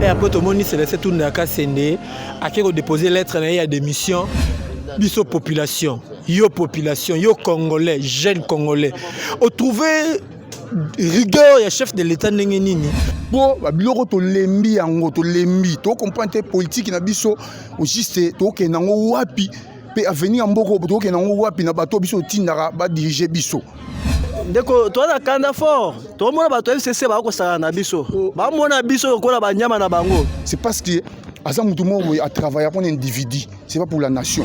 Et après tomoni Celestin Tunda Kasende ake ko déposer lettre na ye ya démission. Biso population, yo population, yo congolais, jeune congolais, otrouve rigueur ya chef de l'État ndenge nini? Po babiloko tolembi yango, tolembi, tocomprendre te politique na biso au juste tokende yango wapi, mpe avenir ya mboka tokende yango wapi na bato biso totindaka badirige biso. Ndeko, toza na kanda fort, tomona bato ya FCC bakosaka na biso, bamona biso lokola banyama na bango. C'est parce que aza mutu moko boye atravailla mpona individu, c'est pas pour la nation.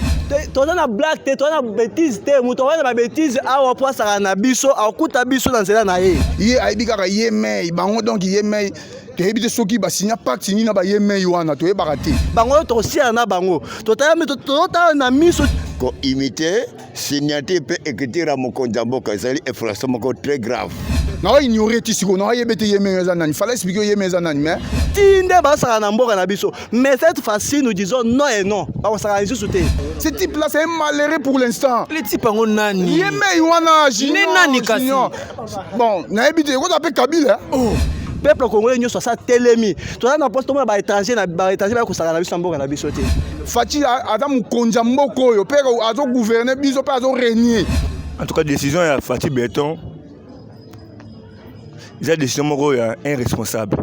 Toza na blague te, toza na bêtise te. Moto aza na babêtise awa po asaka na biso, akuta biso na nzela na ye. Ye ayebi kaka ye mei bango, donc ye mei toyebi te soki basinya pacte nini na baye mei wana, toyebaka te. Bango oyo tokosiana na bango, totala na miso. Koimite signature mpe écriture ya mokonzi ya mboka ezali infraction moko très grave. Nawa ignore ti sikoyo, nawa yebe te ye mei eza nani. Fallait expliquer ye mei eza nani, mais ti nde basaka na mboka na biso. Mais cette fois-ci, nous disons non et non, bakosaka lisusu te. Ce type là, c'est un malheureux pour l'instant. Le type yango nani? Ye mei wana junior. Ne nani kasi? Junior. Bon, nayebi te, ekota mpe Kabila. Oh. Peuple congolais nyonso asa telemi, toza na poste, tomona baétranger na baétranger bakosaka na biso na mboka na biso te. Fatshi aza mokonzi ya mboka oyo, mpe azogouverne biso mpe azorégner. En tout cas, décision ya Fatshi Béton eza décision moko ya irresponsable.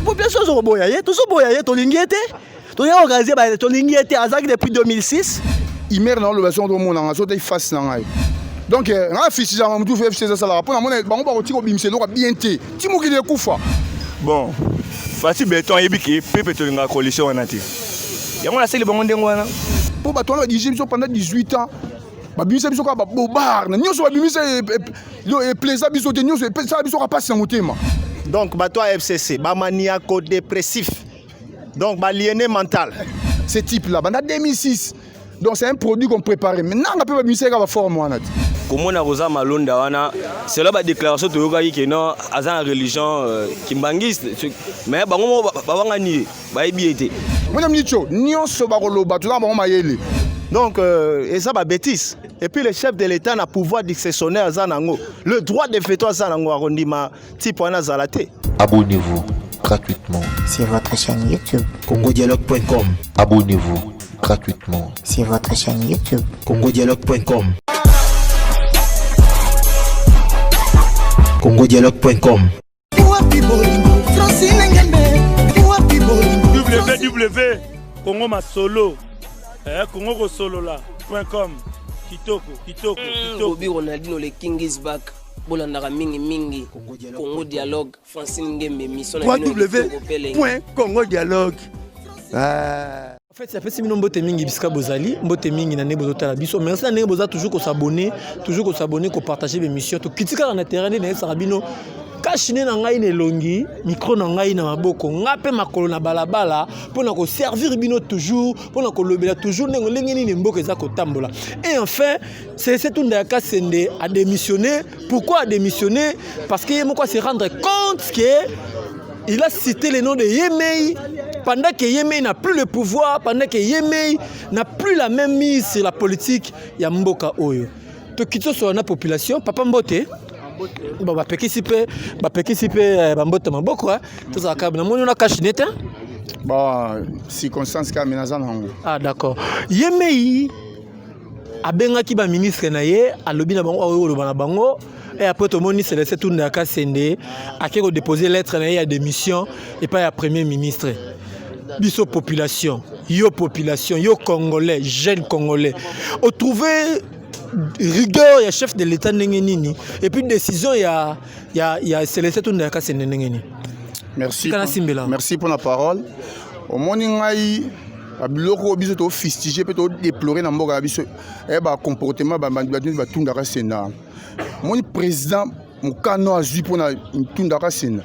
Population ozokoboya ye, tozoboya ye, tolingi ye te, tolingi organise, tolingi ye te. Azalaki depuis 2006. Imer na oloba songo tomonanga so te face na ngai, donc ngai afisisaka motu FCC asalaka mpo namona bango bakotika kobimisa eloko bien te ti mokili ekufa. Bon, Fatshi Béton ayebi ke pepe tolingaka coalition wana te, yango nasali bango ndenge wana. Mpo bato wana badirige biso pendant 18 ans, babimisa biso kaka babobar na nyonso, babimisa eplaisa biso te, nyonso epesaka biso kaka mpasi na motema. Donc bato ya FCC bamaniaco dépressif, donc baliéné mental. Ce type là banda 2006, donc c'est un produit qu'on préparait. Maintenant nga mpe babimisa kaka baforme wana te. Komona koza malonda wana, selon badéclaration toyokaki ke non, aza na religion kimbangiste, mais bango moko babangani ye, bayebi ye te. Mona micho nyonso bakoloba, toza na bango mayele. Donc eza babêtise. Et puis le chef de l'État na pouvoir discrétionnaire aza nango, le droit de veto aza nango, akondima type wana azala te. Abonnez-vous gratuitement sur votre chaîne YouTube. congodialogue.com. Abonnez-vous gratuitement sur votre chaîne YouTube. congodialogue.com. congodialogue.com. Www Congo Masolo, Congo kosolola.com. Kitoko, kitoko, kitoko. Bobi Ronaldino, le king is back. Bolandaka mingimingi Congo Dialogue, Francine Ngembe, mission na bino ya kitoko mpe elengi. www.congodialogue. En fait, apesi bino mbote mingi bisika bozali, mbote mingi na ndenge bozotala biso. Merci na ndenge boza toujours kos'abonner, toujours kos'abonner, kopartager bémission. Tokiti kaka na terrain nde nayebisaka bino, cache-nez na ngai na elongi, micro na ngai na maboko, nga mpe makolo na balabala mpona koservir bino toujours, mpona kolobela toujours ndenge ndenge nini mboka eza kotambola. Et enfin, Celestin Tunda ya Kasende a démissionné. Pourquoi a démissionné? Parce que ye moko se rendre compte que il a cité le nom de Yemei pendant que Yemei n'a plus le pouvoir, pendant que Yemei n'a plus la même mise sur la politique ya mboka oyo. Tokiti sur la population, papa mbote. Bon, bapekisi mpe, bapekisi mpe bambote maboko, tozalaka namoni ona cache-nez te. Bon, circonstance kaka, me naza nango. Ah d'accord. Yemei abengaki baministre na ye, alobi na bango, aoyo koloba na bango. Et après tomoni Celestin Tunda ya Kasende ake kodépose lettre na ye ya démission epai ya premier ministre. Biso population, yo population, yo congolais, jeune congolais, otrouve rigueur ya chef de l'État ndenge nini? Et puis décision ya Celestin Tunda ya Kasende ndenge nini? Merci. Tika nasimbela. Merci pour la parole. Omoni ngai, babiloko oyo biso tofustige mpe todéplore na mboka na biso, e bacomportement bato batundaka senda. Omoni président mokano azwi mpona ntundaka senda,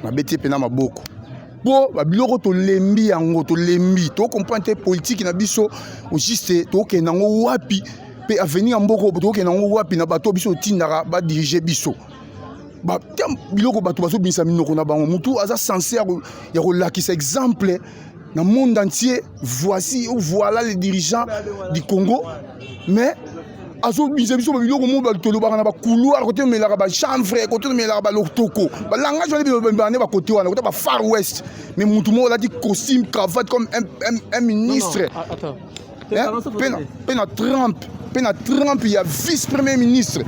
nabeti ye mpena maboko, mpo babiloko tolembi yango, tolembi, tocomprendre te politique na biso au juste tokende yango wapi, mpe avenir ya mboka tokende yango wapi na bato biso totindaka badirige biso. Biloko bato bazobimisa minoko na bango, motu aza censé ya kolakisa exemple na monde entier, voici ou voilà les dirigeants du Congo, mais Azobimisa biso babiloko moko tolobaka na bacouloir, kote omelaka bachanvre, kote omelaka balotoko, balangage wana ebanda nde bakote wana, kote bafar west. Mais mutu moko alati costume, cravate comme un ministre. Mpe na trempe ya vice premier ministre,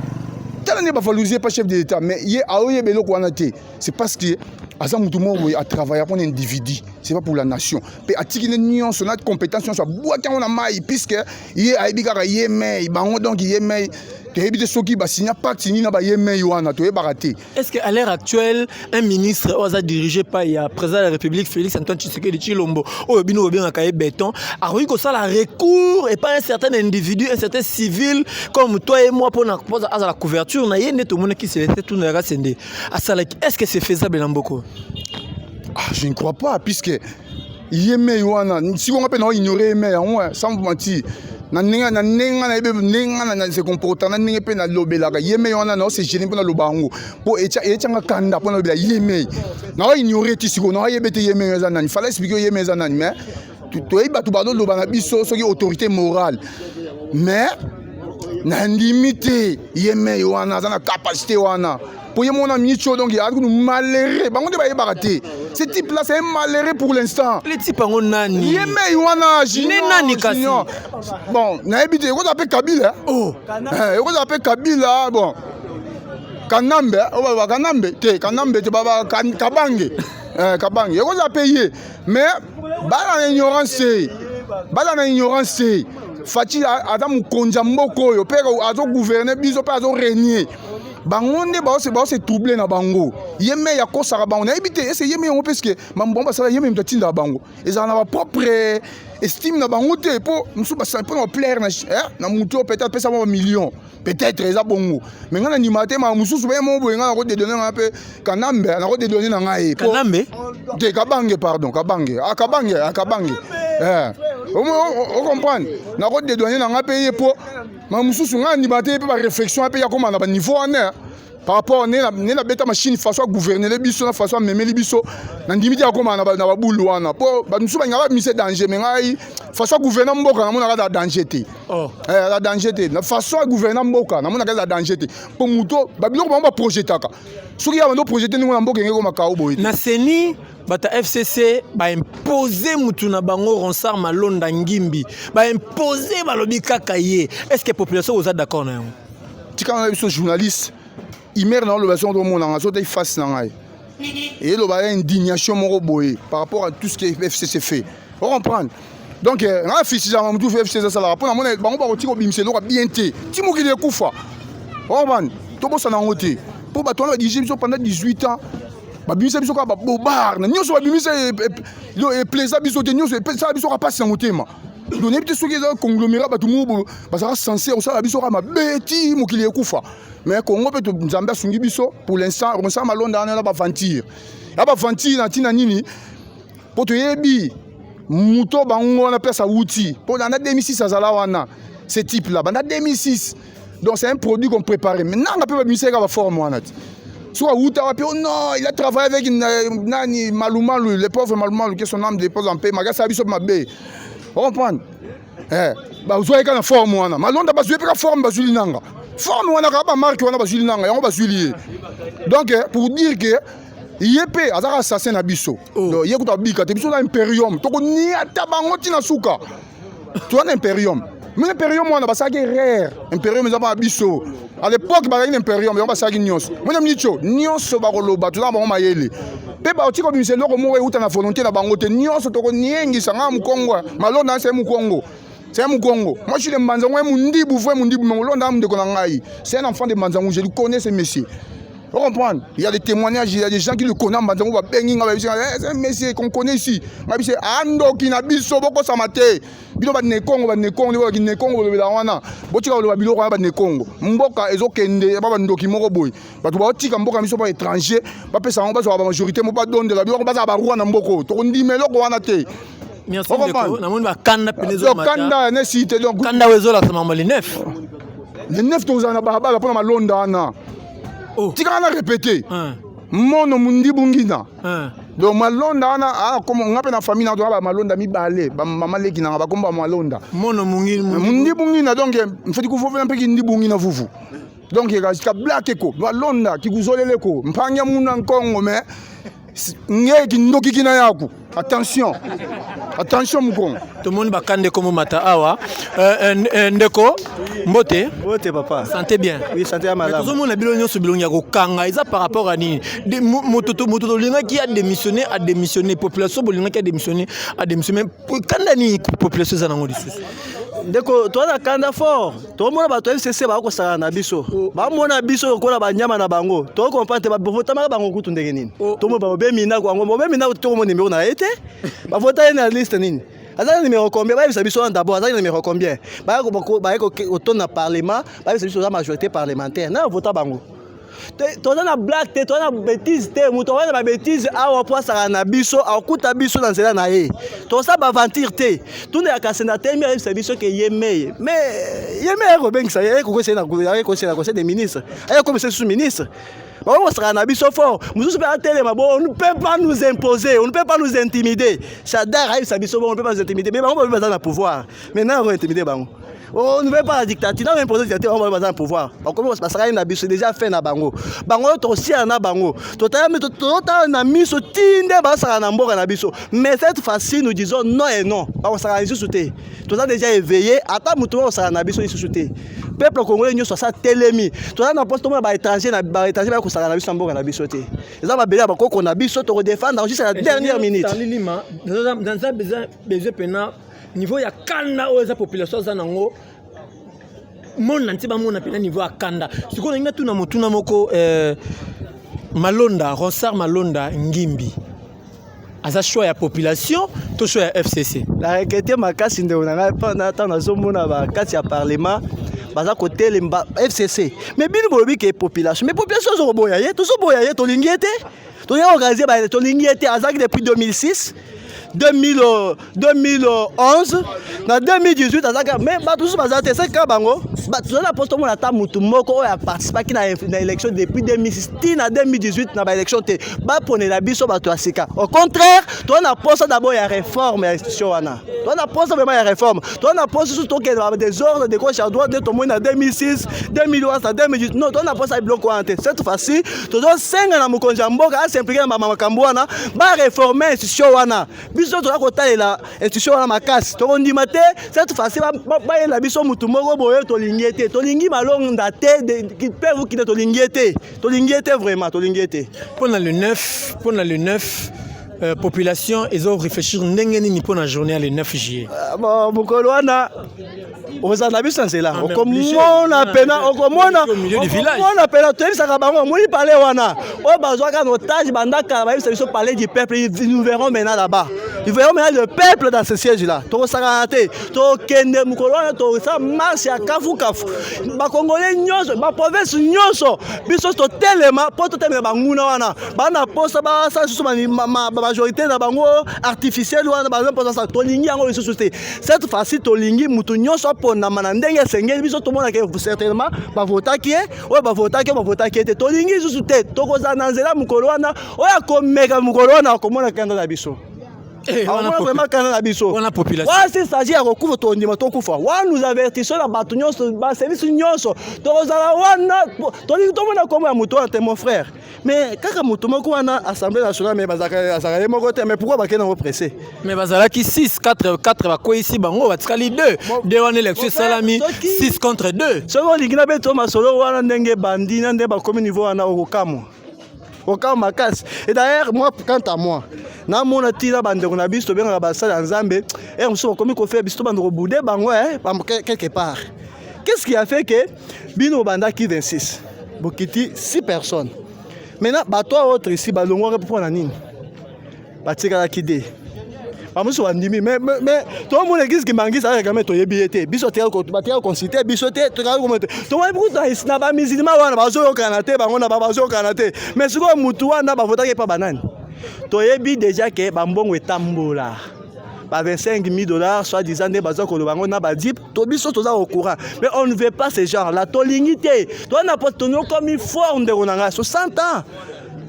tala nde bavaloriser pas chef de l'État. Mais ye aoyeba eloko wana te. C'est parce que aza mutu moko boye atravailla mpona individu, c'est pas pour la nation. Mpe atiki nde nyonso na compétence nyonso, abwaki yango na mai, puisque ye ayebi kaka ye mei bango. Donc ye mei, toyebi te soki basinya pacte nini na baye mei wana, toyebaka te. Est-ce qu'à l'heure actuelle, un ministre oyo aza dirigé par ya président de la République Félix Antoine Tshisekedi Tshilombo, oyo bino bobengaka ye béton, akoki kosala recours et pas un certain individu, un certain civil comme toi et moi, mpona azala couverture na ye, nde tomonaki Célestin Tunda Kasende asalaki? Est-ce que c'est faisable na mboka? Ah, je ne crois pas, puisque ye mei wana sikonga mpe na ignore ye mei yango. Sans vous mentir, na ndenge nayebi ndenge na se comporta, na ndenge mpe nalobelaka ye mei wana, nao se gêne mpo naloba yango, mpo etianga kanda mpo nalobela ye mei. Nao ignore ti sikoyo, naoyeba ete ye mei eza nani. Fala explique ye mei eza nani. Mais toyebi bato bazoloba na biso soki autorité morale, mais nandimi te ye mei wana aza na capacité wana, po ye mona miniti oyo. Donc aza kunu malheureux, bango nde bayebaka te. Ce type là, c'est un malheureux pour l'instant. Le type yango nani? Ye mei wana. Junior nani kasi? Bon, nayebi te, ekozala mpe Kabila. Oh. Ekozala mpe Kabila. Bon, Kanambe oyo balobaka, Kanambe te, Kanambe te, Kabange, Kabange, ekozala mpe ye. Mais bala na ignorance te, bala na ignorance te. Fatshi aza mokonzi ya mboka oyo, mpe azogouverne biso, mpe azorégner. Bango nde baose trouble na bango. Ye me akosaka bango, nayebi te ese ye me yango, puisque mambo bango basala, ye me moto atindaka bango. Ezala na bapropre estime na bango te, mpo mosusu basala mpona baplaire na motu oyo, peut-être apesa mwa bamillion, peut-être eza bongo. Mais ngai nandima te. Maka mosusu baye moko boye, ngai nakodédouaner ngai mpe Kanambe, nakodédouaner na ngai. Kanambe? Te, Kabange, pardon, Kabange, ah, Kabange, ah, Kabange, ocomprendre. Nakodédouaner na ngai mpe ye, mpo maka mosusu ngai nandima te mpe baréflexion mpe ya koma na baniveau wana par rapport ne nabeta machine, façon agouvernele biso, na façon amemeli biso. Nandimi te akóma na babulu wana, mpo bato mosusu balingaka bamise danger. Mais ngai, façon agouverne mboka, namonaka aza danger te, aza danger te. Na façon agouverne mboka, namonaka eza danger te, mpo moto babiloko bango baprojetaka, soki ya bando projeter ndenge na mboka enge komaka o boye. Na CENI, bato ya FCC baimpose mutu na bango, Ronsard Malonda Ngimbi. Baimpose, balobi kaka ye. Est ce que population oza d'accord na yango? Tikala na biso journaliste imer na oloba, songo tomonanga so tai face na ngai, eloba ya indignation moko boye par rapport à tout ce que FCC fait, ocomprendre. Donc ngai afisisaka motu FCC asalaka, mpo namona bango bakotika kobimisa eloko ya bien te ti mokili ekufa, ocomprendre. Tobosana yango te, mpo bato wana badirige biso pendant 18 ans, babimisa biso kaka babobar na nyonso, babimisa eplaisa biso te, nyonso esala biso kaka mpasi na motema. Donc nayebi te soki eza conglomérat, bato moko bazalaka censé kosala biso kaka mabe ti mokili ekufa. Mais Congo mpe, Nzambe asungi biso. Pour l'instant, Ronsard Malonda wana na baventure ya baventure na ntina nini? Mpo toyebi moto bango wana place awuti, mpo na 2006 azala wana. Ce type là, banda 2006, donc c'est un produit qu'on préparait. Mais nanga mpe babimisa kaka baforme wana ti soki awuta wapi. Oh non, il a travaillé avec nani, Malumalu, le pauvre Malumalu, que son âme dépose en paix. Makasi ya biso mabe, ocomprendre. Bazwaki kaka na forme wana Malonda, bazwi mpe ka forme, bazwili nanga forme wana kaka bamarke wana, bazwili nanga yango, bazwili ye. Donc pour dire que ye mpe azaka assassin na biso. Donc ye kuta abika te. Biso na imperium, tokoniata bango ntina suka. Toza na imperium, mais imperium wana basalaki erreur. Imperium eza mpona biso. À l'époque bazalaki na imperium, yango basalaki nyonso. Mona minitio nyonso bakoloba, toza na bango mayele mpe baotika kobimisa eloko moko euta na volonté na bango te. Nyonso tokoniengisa. Nga mokongo, Malonda c'est mokongo, c'est un Mukongo. Moi, je suis le Mbanzango, un Mundibu, vrai Mundibu. Malonda, ndeko na ngai. C'est un enfant de Mbanzango, je le connais, ce monsieur. Vous comprenez? Il y a des témoignages, il y a des gens qui le connaissent, Mbanzango, babengi nga, c'est un monsieur qu'on connaît ici. Nga andoki na biso boko samate. Bino ba Nekongo, ba Nekongo, ba Nekongo bolobela wana. Botika koloba biloko wana ba Nekongo. Mboka ezokende ba bandoki moko boye. Bato baotika mboka biso ba étranger, bapesa bango, bazwa ba majorité mo badondela biloko, bazala ba roi na mboka. Tokondima eloko wana te. Merci ndeko, namoni bakanda pene. Kanda nesi te. Donc kanda oyo ezolakisa mambo le 9. Le 9 tozala na balabala mpona Malonda wana. Tikaka na répété, mono mundibu ngina. Donc Malonda wana akoma nga mpe na famille na toza Malonda mibale, bamama leki nanga bakomba Malonda. Mono mungini. Mundi bungina, donc mfeti kuvovela mpe kindi bungina vuvu. Donc kablake ko Malonda kikuzoleleko mpanya muna nkongo, mais nge kindoki kina yaku. Attention, attention mukongo. Tomoni bakande komomata awa. Ndeko, mbote. Mbote, papa. Santé bien? Oui, santé ya malamu. Tozomona bino nyonso bilongi ya kokanga, eza par rapport à nini? Moto tolingaki adémissionné, adémissionné. Population bolingaki adémissionné, adémissionné. Kanda nini population eza nango lisusu? Ndeko, toza na kanda fort. Tomona bato ya FCC bakosaka na biso, bamona biso lokola banyama na bango. Tocomprendre te, bavotamaka bango kutu ndenge nini? Tomona babemi ndako yango, bobemi ndako, tokomona nimero na ye te. Bavota ye na liste nini? Aza na numéro combien? Bayebisa biso wana d'abord, aza na numéro combien? Baye kotonda na parlement, bayebisa biso oza majorité parlementaire na vota bango. Toza na blague te, toza na bétise te. Moto aza na babétise awa mpo asaka na biso, akuta biso na nzela na ye. Tosala baaventure te. Tunda ya Kasenda te, mi ayebisa biso ke ye meye, mais ye meye akobengisa ye, akokosa na conseil des ministres, ayekomisa lisusu ministre. Bango kosaka na biso fort. Mosusu mpe atelema bo: "On ne peut pas nous imposer, on ne peut pas nous intimider." Shadary ayebisa biso bo: "On ne peut pas nous intimider." Mais bango babi baza na pouvoir maintenant, ako intimider bango? On ne veut pas la dictature, non, imposer dictature. Bango baza na pouvoir, bakomi basakani na biso déjà fait na bango. Bango oyo tokosiala na bango, totala na miso ti nde basaka na mboka na biso. Mais cette fois-ci, nous disons non et non. Bakosaka lisusu te. Toza déjà éveillé. Ata motu bakosaka na biso lisusu te. Peuple congolais nyonso asa telemi. Toza na poste, tomona baétranger na baétranger bakosaka na biso na mboka na biso te. Eza mabele ya bakoko na biso, tokodefendre jusqu'à la dernière minute. Lima naza besoin mpena niveau ya kanda oyo eza population aza nango, monde nti bamona mpena niveau ya kanda. Sikoyo nalingi natuna motuna moko. Malonda, Ronsard Malonda Ngimbi, aza choix ya population to choix ya FCC? Na regretter makasi, ndeko na ngai, mpo ntango nazomona bakati ya parlement baza kotelema FCC. Mais bino bolobi ke population, mais population ozokoboya ye. Tozoboya ye, tolingi ye te. Tolingi organiser, tolingi ye te. Azalaki depuis 2006, 2000, 2011 na 2018 azalaka, mais bato mosusu baza te. Seki kaka bango toza na poste. Tomona ata motu moko oyo aparticipaki na élection depuis 2006 ti na 2018 na baélection te. Baponela biso bato ya sika. Au contraire, toza na poste d'abord ya réforme ya institution wana. Toza na poste vraiment ya réforme. Toza na poste susu tokende ba désordre de gauche à droite nde tomoni na 2006, 2011, na 2018. Non, toza na poste ya biloko wana te. Cette fois-ci, tozosenga na mokonzi ya mboka as'impliquer na makambo wana, baréforme institution wana. Biso toza kotalela institution wana makasi, tokondima te. Cette fois-ci, bayela biso mutu moko boye, tolingi ye te. Tolingi Malonda te, mpe vukinde, tolingi ye te, tolingi ye te, vraiment tolingi ye te. Mpona le 9, mpona le 9, population ezo réfléchir ndenge nini mpona journée ya le 9 juillet? Bon, mokolo wana ozala na biso na nzela, okomona pena, okomona, okomona pena. Toyebisaka bango, omoni palais wana oyo bazwaka na otage banda kala, bayebisa biso palais du peuple. Nous verrons maintenant là-bas, nous verrons maintenant le peuple dans ce siège là. Tokosakana te, tokende mokolo wana, tosala marche ya kafukafu. Bakongolais nyonso, baprovince nyonso, biso totelema mpo totelemela banguna wana. Bana posa basala lisusu bamajorité na bango artificielle wana, baza mposa sala. Tolingi yango lisusu te. Cette fois-ci, tolingi mutu nyonso aponama na ndenge esengeli. Biso tomonaka certainement bavotaki ye, oyo bavotaki, oyo bavotaki ye te. Tolingi lisusu te. Tokozala na nzela mokolo wana. Oyo akomeka mokolo wana, akomona kanda na biso, akomona vraiment kanda na biso. Wana population. Wana s'il s'agit ya kokufa, tondima tokufa. Wana nous avertissons na bato nyonso, baservice nyonso, tokozala wana. Tolingi tomona kombo ya moto wana te, mon frère. Mais kaka moto moko wana, Assemblée nationale, mais bazalaka ye moko te. Mais pourquoi bakende yango pressé? Mais bazalaki 6, 4, 4 bakweyisi bango, batikali 2, 2 wana. Élection esalami 6 contre 2. Soki olingi na beto masolo wana, ndenge ebandi na nde bakomi niveau wana, okokamwa, okamwa makasi. Et d'ailleurs, moi, quant à moi, namona ntina bandeko na biso tobengaka basali ya Nzambe, ere mosusu bakomi kofela biso, tobanda kobude bango quelque part. Qu'est-ce qui a fait que bino bobandaki 26, bokiti 6 personnes? Maintenant, bato autre ici balongwaka mpo na nini? Batikalaki de bamosusu bandimi. Mais tomona église Kimbanguiste ayaka, me toyebi ye te. Biso batikaka consulter biso te. Tomoni kuta na bamusulman wana bazoyokana te, bango na bazokana te. Mais sikoyo mutu wana bavotaki epa banani? Toyebi déjà ke bambongo etambola, ba 25 000 $, soit disant nde baza koloba yango na badip to. Biso toza au courant, mais on ne veut pas ce genre là. Tolingi te. Toza na poste, tonokomi fort, ndeko na ngai. 60 ans.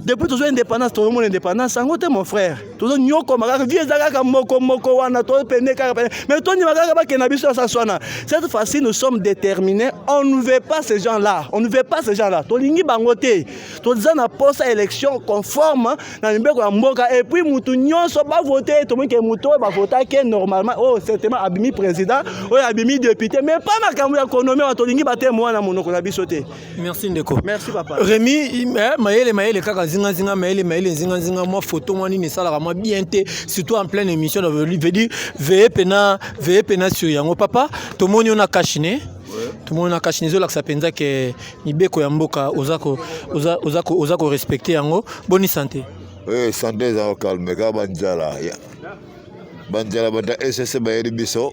Depuis tozwa indépendance, tozomona indépendance yango te, mon frère. Tozonyokoma kaka, vie eza kaka moko moko wana, topene kaka pene, mais tondima kaka bakende na biso ya sasi wana. Cette fois-ci, nous sommes déterminés. On ne veut pas ces gens là, on ne veut pas ces gens là. Tolingi bango te. Toza na posa élection conforme na mibeko ya mboka, et puis mutu nyonso bavote. Tomoni ke mutu oyo bavotaki normalement, oyo certainement abimi président, oyo abimi député, mais pas makambo ya konommer wana. Tolingi batemo wana monoko na biso te. Merci, ndeko. Merci, papa. Rémi, mayele mayele kaka zingazinga, mayele mayele zingazinga. Mwa photo, mwa nini esalaka mwa bien te, surtout en pleine émission. Donc veut dire veille pena, veille pena sur yango. Papa, tomoni yo na cache-nez, tomoni na cache-nez, ezolakisa mpenza ke mibeko ya mboka oza korespecter yango. Boni santé? Oyo santé eza calme, kaka banzala banzala. Bata ss bayeli biso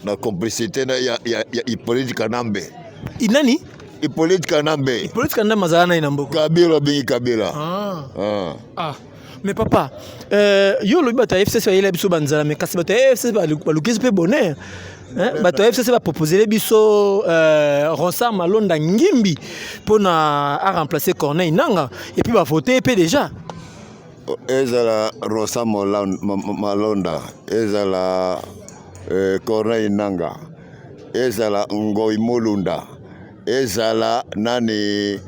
na complicité na ya Hippolyte Kanambe. Nani? Hippolyte Kanambe. Hippolyte Kanambe azala nani na mboka? Kabila, obengi Kabila. Ah. Ah. Ah. Mais papa, yo olobi bato ya FCC bayela biso banzala, mais kasi bato ya FCC balukisi mpe bonheur. Hein? Bato ya FCC baproposele biso Ronsard Malonda Ngimbi mpona aremplacer Corneille Nanga, et puis bavote mpe déjà. Ezala Ronsard Malonda, ezala Corneille Nanga, ezala Ngoi Molunda, ezala nani,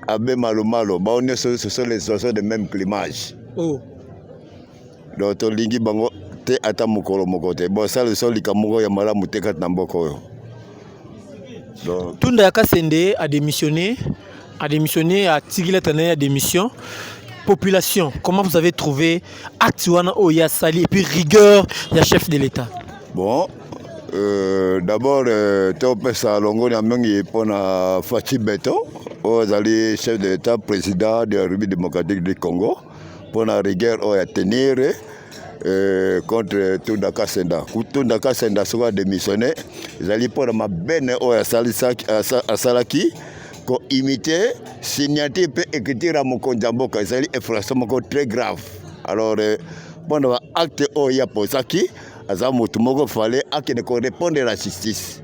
Abe Malumalo, bao nyonso, ce sont les oiseaux de même plumage. Oh. Donc tolingi bango te ata mokolo moko te. Bosala biso likambo moko ya malamu te kati na mboka oyo. Donc Tunda ya Kasende a démissionné, a démissionné, atiki lettre na ye ya démission. Population, comment vous avez trouvé acte wana oyo ya sali et puis rigueur ya chef de l'État? Bon, d'abord topesa longoni ya mingi mpona Fatshi Béton, oyo azali chef de l'État, président de la République démocratique du Congo, mpona rigueur oyo ya tenir contre Tunda Kasenda. Tunda Kasenda, soki adémissionné, ezali mpona mabene oyo asalaki, koimiter signature mpe écriture ya mokonzi ya mboka. Ezali infraction moko très grave. Alors mpona baacte oyo ye aposaki, aza motu moko fale akende korépondre la justice.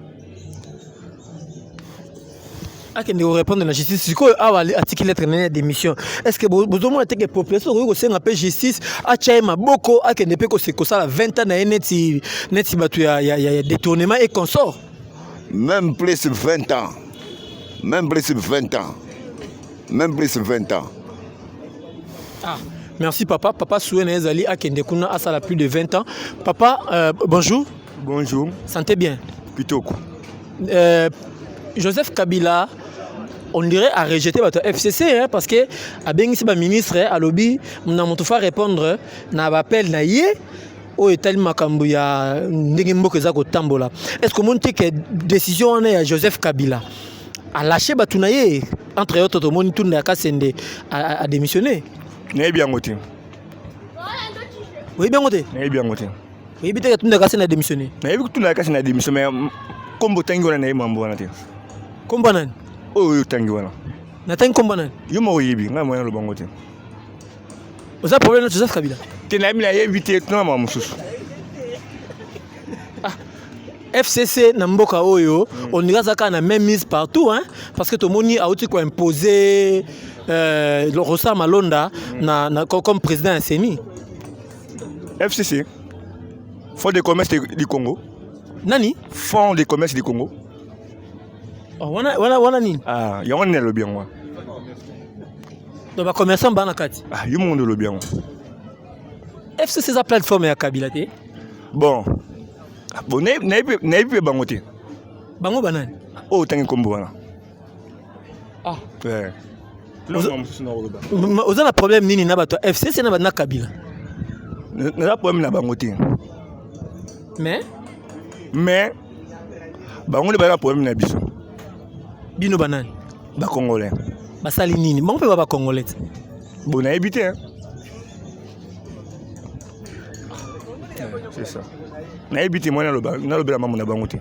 Akende korépondre na justice. Sikoyo awa atiki lettre na ye ya démission. Est ce que bozomona te ke population okoki kosenga mpe justice atya ye maboko, akende mpe kosala 20 ans na ye neti bato ya détournement et consort? Même plus 20 ans, même plus 20 ans, même plus 20 ans. Ah, merci papa. Papa, souhait na ezali akende kuna asala plus de 20 ans. Papa, bonjour. Bonjour. Santé bien? Kitoko. Joseph Kabila, on dirait, a rejeté bato FCC, hein, parce que abengisi ba ministre, alobi na moto fa répondre na appel na ye oyo etali makambo ya ndenge mboka eza kotambola. Est ce que omoni te ke décision wana ya Joseph Kabila alâche bato na ye, entre autres tomoni Tunda ya Kasende a démissionné? Nayebi yango te. Oyebi yango te? Nayebi yango te. Oyebi te ke Tunda ya Kasende a démissionné? Nayebi Tunda ya Kasende a démissionné, mais kombo otangi wana, nayebi mambo wana te. Kombo nani? Oyo otangi wana. Natangi kombo nani? Yo moko oyebi, ngai moya naloba yango te. Oza problème na Joseph Kabila? Te, nayebi te, tuna mama mosusu. FCC na mboka oyo, on dirait aza kaka na même mise partout, hein, parce que tomoni auti koimposer Ronsard Malonda comme président ya CENI. FCC, Fonds de commerce du Congo. Nani? Fonds de commerce du Congo. Oh, wana nini? Ah, yango nini alobi yango. Donc bacommerçant baa na kati? Ah, yo moko nde olobi yango. FCC eza plateforme ya Kabila te? Bon, nayebi mpe bango te. Bango banani? Oyo otangi nkombo wana. Ah. Ouais. Mosusu na koloba. Oza na problème nini na bato ya FCC na Kabila? Naza problème na bango te. Mais? Mais bango nde baza na problème na biso. Bino banani? Bacongolais. Basali nini? Bango mpe ba bacongolais te? Bon, nayebi te, hein. C'est ça, nayebi te, mwa nalobela mambo na bango te.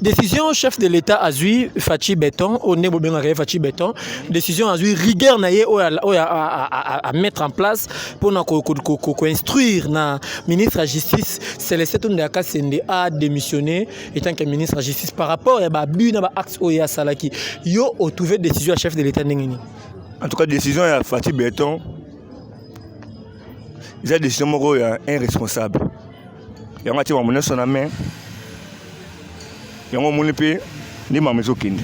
Décision chef de l'État azwi, Fatshi Béton, oyo nde bobengaka ye Fatshi Béton, décision azwi, rigueur na ye oyo à mettre en place mpona koinstruire na ministre ya Justice Célestin Tunda ya Kasende a démissionné étant que ministre ya Justice par rapport ya baabus na baacte oyo ye asalaki. Yo otrouve décision ya chef de l'État ndenge nini? En tout cas, décision ya Fatshi Béton eza décision moko ya irresponsable. Yango atie makambo nyonso na main. Yango omoni mpe nde makambo ezokende.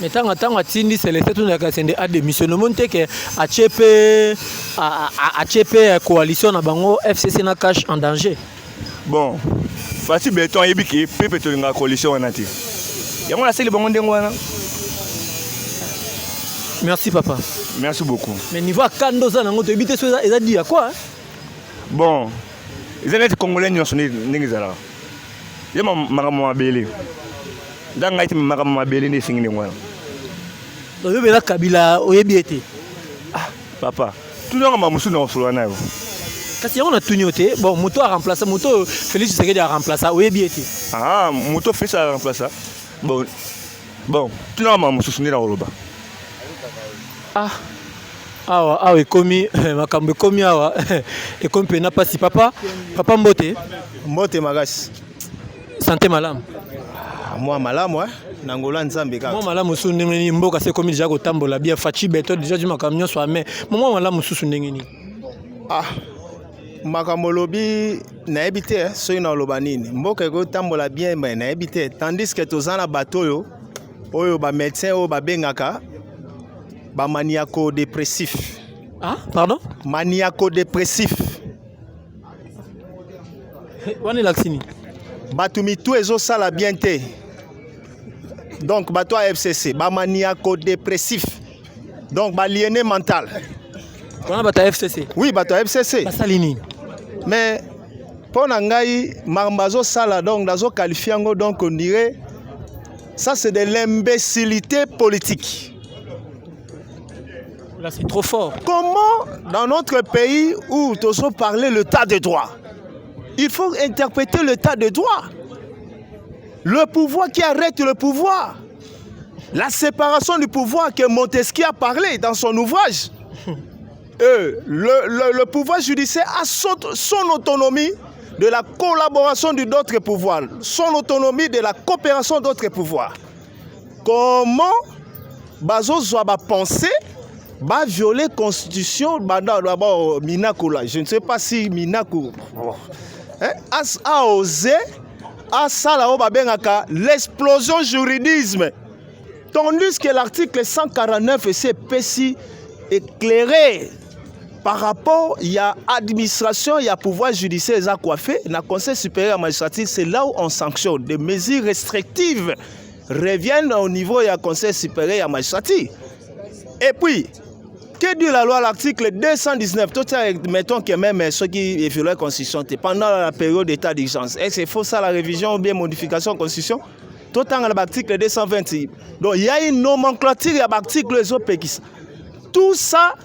Mais ntango atindi Celestin Tunda Kasende adémissionne, omoni te ke atie mpe coalition na bango FCC na CACH en danger? Bon, Fatshi Béton ayebi ke pepe tolingaka coalition wana te. Yango nasali bango ndenge wana. Merci, papa. Merci beaucoup. Mais niveau ya kanda oza nango, toyebi te so eza di ya quoi, hein? Bon, eza neti Congolais nyonso ndenge ezalaka. Ye makambo mabele nda ngai te, makambo mabele nde esengi ndenge wana. Oyebi eza Kabila, oyebi ye te. Papa, tunaka makambo mosusu na kosolola na yo. Kasi yango natuni yo te. Bon, moto aremplace, moto oyo Félix Tshisekedi aremplace, oyebi ye te. Ah, moto Félix aremplace. Bon, tunaka makambo mosusu nde na koloba. Ah, awa ekomi makambo, ekomi awa, ekomi mpena mpasi. Papa, papa, mbote. Mbote makasi. Santé malamu? Mwa malamu, eh? Na ngolo Nzambe kaka. Mwa malamu susu ndenge nini? Mboka se ekomi deja kotambola bien, Fatshi Béton déjà di makambo nyonso ame. Mwa malamu susu ndenge nini? Ah, makambo olobi, nayebi te, eh, soki naloba nini. Mboka ekotambola bien, mais nayebi te, tandis que toza na bato oyo bamédecin oyo babengaka bamaniaco dépressif. Ah, pardon? Maniaco dépressif. Wana elakisi nini? Bato mitu ezosala bien te. Donc bato ya FCC, bamaniaco dépressif, donc baaliéné mental. Wana bato ya FCC? Oui, bato ya FCC. Basali nini? Mais mpo na ngai, makambo azosala, donc nazoqualifie yango, donc on dirait ça, c'est de l'imbécilité politique. Là, c'est trop fort. Comment, dans notre pays où tous parler l'état de droit, il faut interpréter l'état de droit, le pouvoir qui arrête le pouvoir, la séparation du pouvoir que Montesquieu a parlé dans son ouvrage. Le pouvoir judiciaire a son autonomie de la collaboration d'autres pouvoirs, son autonomie de la coopération d'autres pouvoirs. Comment bazozwa bapenser bavioler constitution? Banda d'abord Minaku là, je ne sais pas si Minaku, hein, a osé asala oyo babengaka l'explosion juridisme, tandis que l'article 149 esi epesi éclairé par rapport ya administration ya pouvoir judiciaire. Eza coiffé na Conseil supérieur magistrature. C'est là où on sanctionne, des mesures restrictives reviennent au niveau ya Conseil supérieur ya magistrature. Et puis, que dit la loi, l'article 219? Tout ça, mettons que même ceux qui violent la constitution pendant la période d'état d'urgence, est-ce qu'il faut ça, la révision ou bien modification de la constitution? Tout le l'article 220. Donc il y a une nomenclature, il y a l'article ezopekisa tout ça.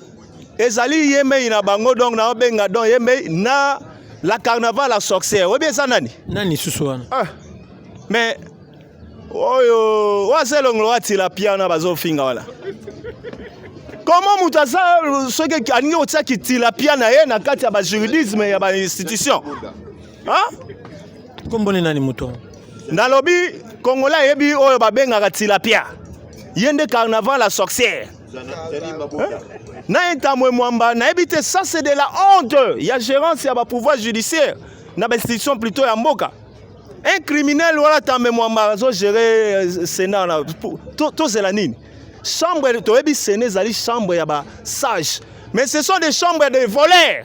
Ezali ye mei na bango, donc na obenga, donc ye mei na la carnaval la sorcière. Oyebi eza nani? Nani susu wana? Ah. Mais oyo aza elongolo wa tilapia wana bazofinga wana. Comment moto aza soki alingi kotiaki tilapia na ye na kati ya bajuridisme ya bainstitution? Kombone nani moto? Nalobi, Congolais ayebi oyo babengaka tilapia. Ye nde carnaval la sorcière na Ntamwe Mwamba. Nayebi te, ça, c'est de la honte ya gérance ya bapouvoir judiciaire na bainstitution plutôt ya mboka. Un criminel wana Tambe Mwamba azogérer Sénat na tozela nini? Chambre, toyebi Sénat ezali chambre ya basage, mais ce sont des chambres de voleurs.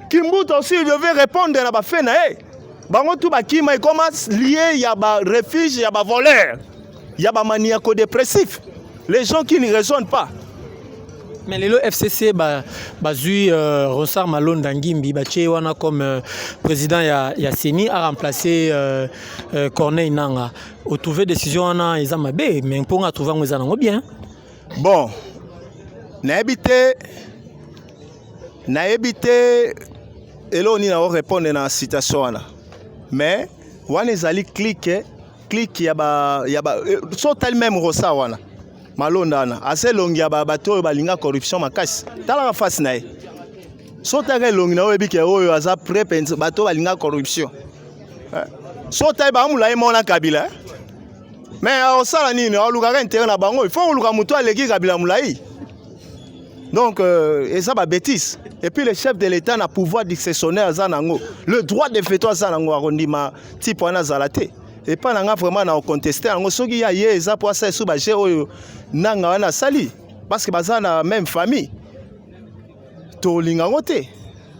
Kimbuta aussi, il devait répondre na bafe na ye. Bango tu bakima, ekoma lié ya barefuge ya bavoleur, ya bamaniaco dépressif, les gens qui ne raisonnent pas. Mais lelo FCC bazwi Ronsard Malonda Ngimbi, batie wana comme président ya CENI, a remplacé Corneille Nanga. Otrouve décision wana eza mabe? Mais mponga atrouve yango eza nango bien. Bon, nayebi te, nayebi te eloko nini nakorépondre na citation wana. Mais wana ezali clique ya ba so otali même Ronsard wana Malonda wana, aza elongi ya bato oyo balinga corruption makasi. Talaka face na ye, so otaka elongi na oyo, oyebi ke oyo aza prêt mpenza bato oyo balinga corruption. So otali, baamula ye mona Kabila. Mais akosala nini? Alukaka intérêt na bango. Il faut koluka moto aleki Kabila molai. Donc eza babêtise. Et puis le chef de l'État na pouvoir discrétionnaire aza nango, le droit de veto aza nango, akondima type wana azala te. Epai na nga, vraiment, na koconteste yango. Soki ya ye eza po asala esu baje oyo nanga wana asali, parce que baza na même famille, tolinga yango te.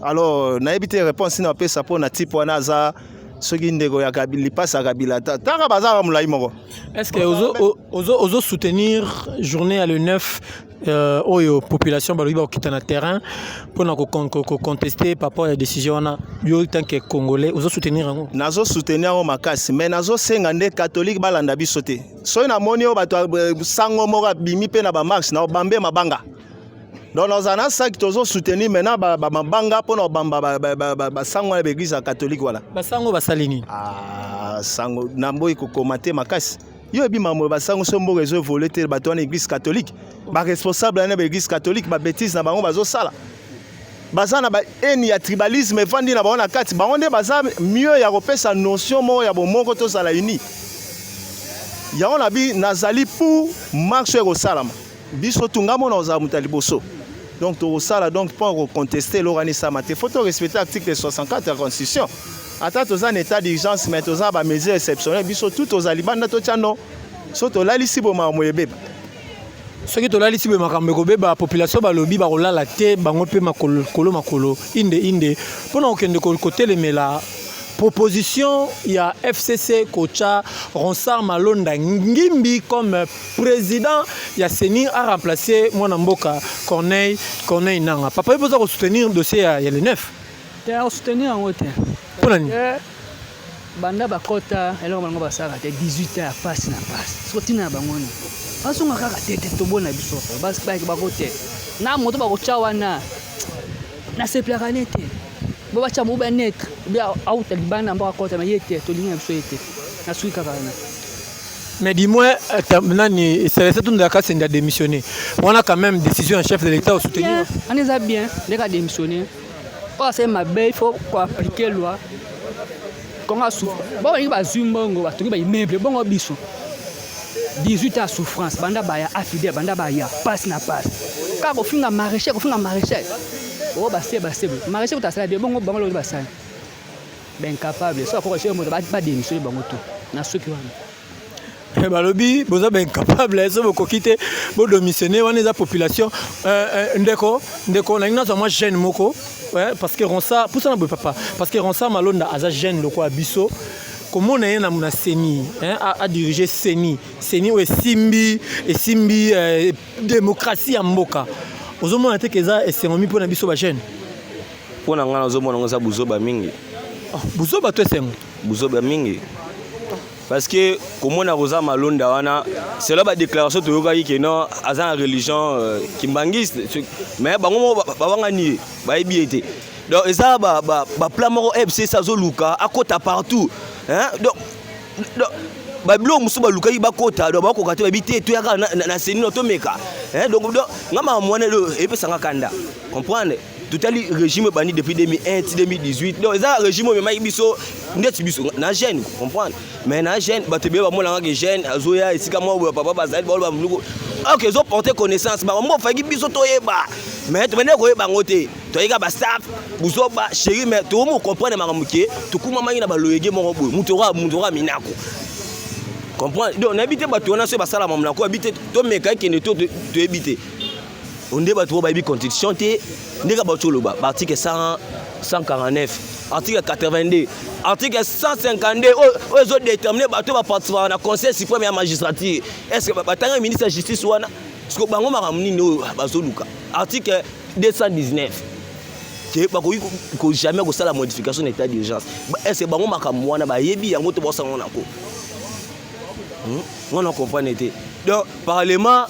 Alors nayebi te réponse nini apesa mpo na type wana. Aza soki ndeko ya lipasi ya Kabila, taka bazaka molai moko. Est ce que ozo soutenir journée ya le 9 oyo population balobi bakokita na terrain mpona kocontester par rapport ya décision wana? Yo, tant que Congolais, ozo soutenir yango? Nazo soutenir yango makasi, mais nazosenga nde catholique balanda biso te. Soki namoni oyo bato sango moko abimi mpe na bamarche na obambe mabanga, donc nazala na saki. Tozosoutenir maintenant bamabanga mpona kobamba basango wana, baeglise ya catholique wana. Basango basali nini? Ah, sango na mboyi kokoma te makasi. Yo oyebi mambo basango. So mboka ezo évolue te, bato wana église catholique, baresponsable wana baeglise catholique, babêtise na bango bazosala, baza na bahaine ya tribalisme evandi na bango na kati. Bango nde baza mieux ya kopesa notion moko ya bomoko, tozala uni. Yango na bi nazali pour marche oyo ekosalama. Biso tunga mona kozala moto ya liboso. Donc tokosala, donc mpo koconteste eloko wana esama te, faut torespecte article 64 ya Constitution. Ata toza na état d'urgence, mais toza na bamesure exceptionnelle. Biso tu tozali banda totya no so tolalisi boye, makambo ebeba. Soki tolalisi boye, makambo ekobeba. Population balobi bakolala te, bango mpe makolo makolo inde inde mpona kokende kotelemela proposition ya FCC kotya Ronsard Malonda Ngimbi comme président ya CENI, a remplacé mwana mboka Corneille Nanga. Papa, yo mpoza kosoutenir dossier ya le 9? Te, akosoutenir yango te. Mpona nini? Banda bakɔta, eloko bango basalaka te. 18 ans ya pasi na pasi. Soko ntina na bango nini? Bazonga kaka te te, tobona biso bako te na moto bakotya wana. Nasepelaka ne te. Bo batya mo banetre obi auta libanda mboka akɔta na ye te. Tolingi na biso ye te. Nasuki kaka wana. Mais du moins nani, Célestin Tunda Kasende a démissionné wana, quand même décision ya chef de l'État, osoutenir? Wana eza bien ndenge adémissionné. Oyo asali mabe, il faut koappliquer loi. Kongo asufa bo balingi bazwi mbongo, batongi baimmeuble. Bongo biso 18 ans ya souffrance. Banda baya afide, banda baya pasi na pasi, kaka kofinga maréchal, kofinga maréchal oyo base base maréchal kuta asala bien. Bongo bango lobi basali baincapable. So akoka moto badémissionne bango to na soki wana. Balobi boza baincapable, so bokoki te, bodémissionne. Wana eza population. Ndeko, nalingi nazwa mwa jeune moko, parce que Ronsard pusana boye, papa, parce que Ronsard Malonda aza jeune lokola biso. Komona ye na CENI, adirige CENI, CENI oyo esimbi démocratie ya mboka, ozomona te ke eza esengo mpona biso bajeune? Mpo na ngai, nazomona ngo eza buzoba mingi. Buzoba to esengo? Buzoba mingi, parce que komona koza Malonda wana, selon badéclaration toyokaki ke non, aza na religion kimbangiste, mais bango moko babangani ye, bayebi ye te. Donc eza baplan moko FCC azoluka akota partout, hein? Donc babiloko mosusu balukaki bakota, donc bakoka te. Babi te, toyaka na CENI no tomeka. Donc nga makambo wana epesanga kanda. Comprendre, totali régime ebandi depuis 2001 ti 2018. Donc eza régime oyo ememaki biso ndeti biso na jeune. Comprendre, mais na jeune, bato ebele bamonanga ke jeune azoya esika moko boye, papa bazali baolo bamunduku. Ok, ezoporte connaissance bango mbo faki biso toyeba, mais tobandeki koyeba yango te. Toyeka bastaff buzoba chéri, mais tokomi comprendre makambo ke tokumamaki na baloyege moko boye. Moto oka minako comprendre. Donc nayebi te bato wana soki basala makambo na ko yebi te, tomeka ekende to toyebi te. Nde bato oyo bayebi constitution te, ndenge bato oloba baarticle 149, article 82, article 152 oyo ezodétermine bato oyo baparticipaka na Conseil suprême ya magistrature, est ce que batanga ministre ya Justice wana? Parce bango makambo nini oyo bazoluka? Article 219 ke bakoki ko jamais kosala modification na état d'urgence. Est ce que bango makambo wana bayebi yango to basala ngo nako wana? Comprendre te. Donc parlement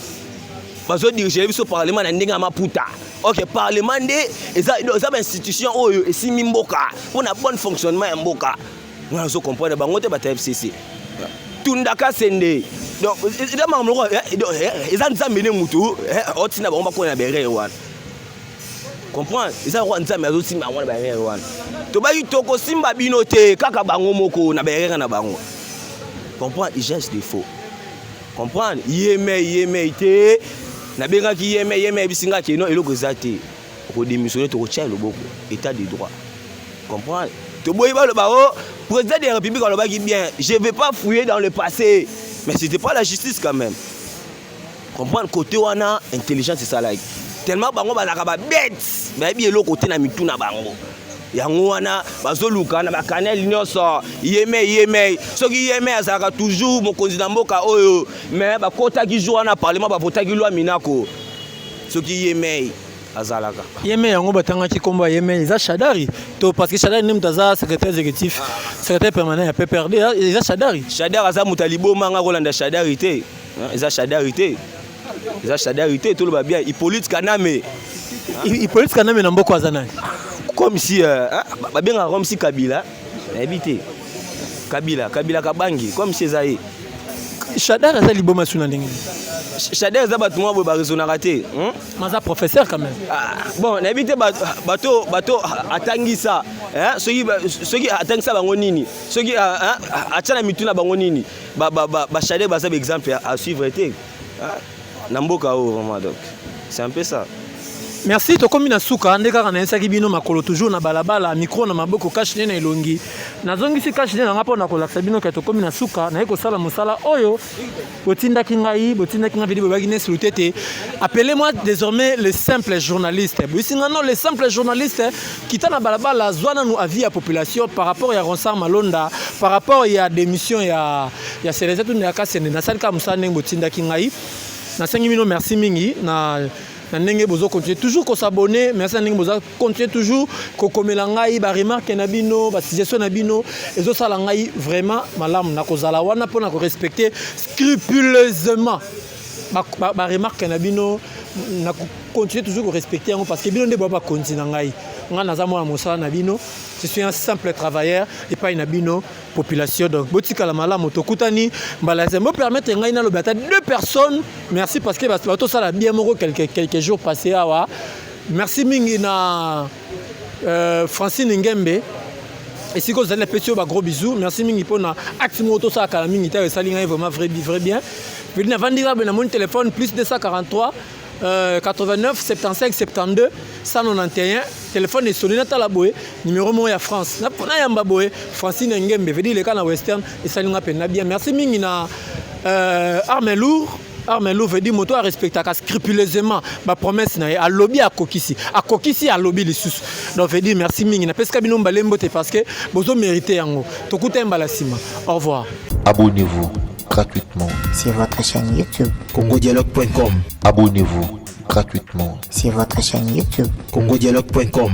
bazodirige biso, parlement na ndenge ya maputa. Ok, parlement nde eza bainstitution oyo esimbi mboka mpona bonne fonctionnement ya mboka. Nga nazo comprendre bango te, bato ya FCC tundaka sende. Donc eza makambo moko, eza Nzambe nde mutu otinda bango bakona na berere wana. Comprendre, eza lokola Nzambe azosimba yango na baerreur wana. Tobaki tokosimba bino te, kaka bango moko na baerreur na bango. Comprendre, usage de faux. Comprendre? Ye mei, ye mei te. Nabengaki ye mei, ye mei ayebisi nga ke non, eloko eza te. Okodémissionner, tokotia loboko. État de droit. Comprendre? Toboyi baloba o oh, président de la République alobaki bien, je vais pas fouiller dans le passé. Mais c'était pas la justice quand même. Comprendre côté wana intelligence esalaki. Tellement bango bazalaka ba bêtes, bayebi eloko te na mitu na bango. Yango wana bazoluka na bakanel nyonso yemei yemei. Soki yemei azalaka toujours mokonzi na mboka oyo, mais bakotaki jour wana parlement bavotaki loi Minako. Soki yemei azalaka. Yemei yango batangaki kombo ya yemei eza Shadari to parce que Shadari nde moto aza secrétaire exécutif, secrétaire permanent ya PPRD, eza Shadari. Shadari aza moto ya liboma, nga kolanda Shadari te. Eza Shadari te. Eza Shadari te, toloba bien Hippolyte Kaname. Hippolyte Kaname na mboko aza nani? Comme si euh, babengaka comme si Kabila, nayebi te. Kabila, Kabila Kabangi, comme si eza ye. Shadari aza liboma suna ndenge nini? Shadari eza bato moko boye baraisonnaka te. Maza professeur quand même. Ah, bon, nayebi te bato bato atangisa, hein, soki soki atangisa bango nini? Soki atia na mitu na bango nini? Ba ba ba, ba Shadari baza ba exemple à suivre te. Na mboka oyo vraiment, donc c'est un peu ça. Merci, tokomi na suka nde kaka nayesaki bino makolo toujours na balabala, micro na maboko, cache-nez na elongi. Nazongisi cache-nez na nga mpo na kolakisa bino ke tokomi na suka. Naye kosala mosala oyo botindaki ngai, botindaki ngai vidi bobaki nesi lutete. Appelez-moi désormais le simple journaliste. Boyisi nga non, le simple journaliste kita na balabala, zwa nanu avis ya population par rapport ya Ronsard Malonda, par rapport ya démission ya ya Celestin Tunda ya Kasende. Nasali kaka mosala ndenge botindaki ngai. Nasengi bino merci mingi na na ndenge bozo continuer toujours ko s'abonner, merci na ndenge bozo continuer toujours kokomela ngai ba remarque na bino, ba suggestion na bino ezosala ngai vraiment malamu. Nakozala wana mpona ko respecter scrupuleusement ba remarque na bino, na continuer toujours ko respecter yango parce que bino nde boya bakonzi na ngai. Ngai naza mwana mosala na bino, je suis un simple travailleur epai na bino population. Donc botikala malamu, tokutani mbala ya bo permettre ngai naloba ata deux personnes merci parce que batosala bien moko quelques jours passés awa. Merci mingi na Francine Ngembe esika ozali, napesi yo ba gros bisous. Merci mingi mpona acte moko tosalaka na mingi te, esali ngai vraiment vrai, vrai bien. Pedi navandi kaka boye, namoni téléphone plus 243 89 75 72 191, téléphone esoni, natala boye numéro moko ya France, nayamba boye Francine Ngembe, veut dire leka na Western, esali nga mpenza bien. Merci mingi na arme lourd, arme lourd, veut dire moto arespectaka scrupuleusement bapromesse na ye, alobi akokisi, akokisi alobi lisusu. Donc veut dire merci mingi, napesika bino mbale mbote parce que bozomérite yango. Tokuta ye mbala nsima, au revoir. Abonnez-vous gratuitement sur votre chaîne YouTube. Congodialogue.com. Abonnez-vous gratuitement sur votre chaîne YouTube. Congodialogue.com.